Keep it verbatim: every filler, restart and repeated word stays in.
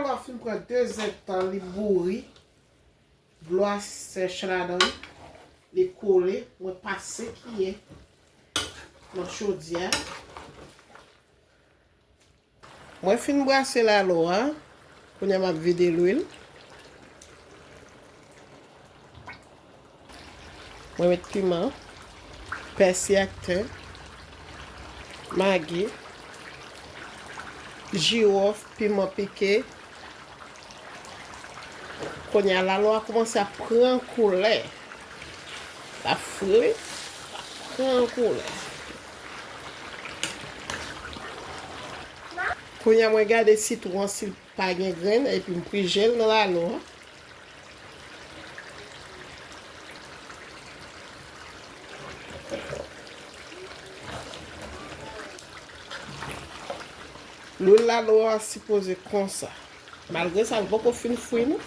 Lalo a fin pran de zèdtan, li bouri. Dlo a sèch ladan li. Li kole. Mwen pase kiyè nan chodyè a. Mwen fin brase lalo a. Kounye a m ap vide lwil. Mwen met piman, pèsi ak ten, magi, jiwòf, piman pike. Kounye a lalo a kòmanse ap pran koulè. L ap fri, l ap pran koulè. Kounye a mwen gade sitwon an si l pa gen grenn, epi m prije l nan lalo a. Lwil lalo a sipoze konsa. Malgre sa, l poko fin fri non.